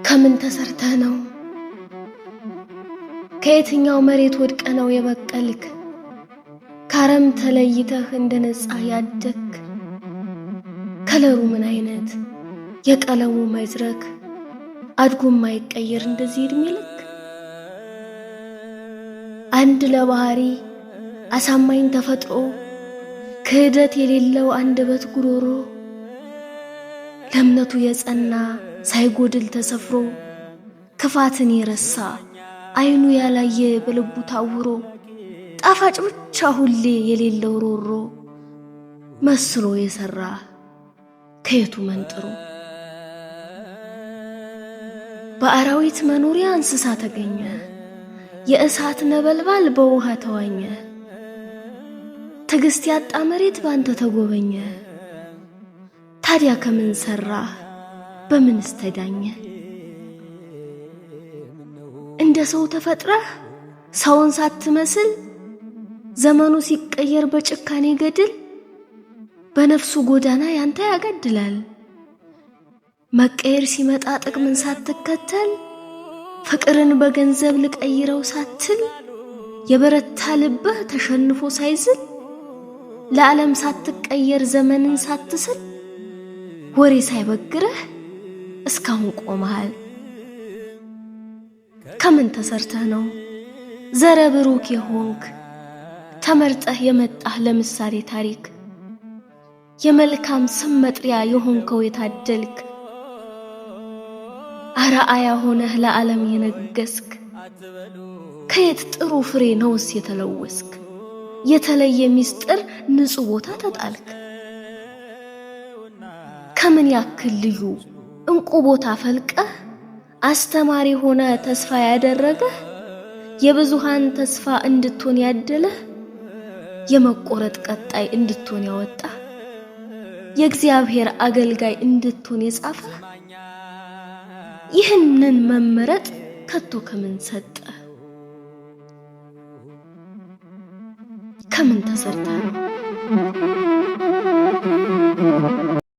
ከምን ተሰርተህ ነው? ከየትኛው መሬት ወድቀህ ነው የበቀልክ? ከአረም ተለይተህ እንደ ነጻ ያደግክ? ከለሩ ምን አይነት የቀለሙ መድረክ አድጎ የማይቀየር እንደዚህ እድሜ ልክ? አንድ ለባህሪ አሳማኝ ተፈጥሮ ክህደት የሌለው አንደበት ጉሮሮ ለእምነቱ የጸና ሳይጎድል ተሰፍሮ ክፋትን የረሳ አይኑ ያላየ በልቡ ታውሮ ጣፋጭ ብቻ ሁሌ የሌለው ሮሮ መስሎ የሰራ ከየቱ መንጥሮ? በአራዊት መኖሪያ እንስሳ ተገኘ፣ የእሳት ነበልባል በውሃ ተዋኘ፣ ትዕግስት ያጣ መሬት ባንተ ተጎበኘ። ታዲያ ከምን ሰራህ? በምንስ ተዳኘ? እንደ ሰው ተፈጥረህ ሰውን ሳትመስል ዘመኑ ሲቀየር በጭካኔ ገድል በነፍሱ ጎዳና ያንተ ያገድላል። መቀየር ሲመጣ ጥቅምን ሳትከተል ፍቅርን በገንዘብ ልቀይረው ሳትል የበረታ ልብህ ተሸንፎ ሳይዝል ለዓለም ሳትቀየር ዘመንን ሳትስል ወሬ ሳይበግርህ እስካሁን ቆመሃል። ከምን ተሰርተህ ነው ዘረ ብሩክ የሆንክ ተመርጠህ የመጣህ ለምሳሌ ታሪክ የመልካም ስም መጥሪያ የሆንከው የታደልክ አርአያ ሆነህ ለዓለም የነገስክ ከየት ጥሩ ፍሬ ነውስ የተለወስክ የተለየ ሚስጥር ንጹህ ቦታ ተጣልክ? ከምን ያክል ልዩ እንቁ ቦታ ፈልቀህ አስተማሪ ሆነ ተስፋ ያደረገህ የብዙሃን ተስፋ እንድትሆን ያደለህ የመቆረጥ ቀጣይ እንድትሆን ያወጣህ የእግዚአብሔር አገልጋይ እንድትሆን የጻፈህ ይህንን መመረጥ ከቶ ከምን ሰጠ? ከምን ተሰርተህ ነው?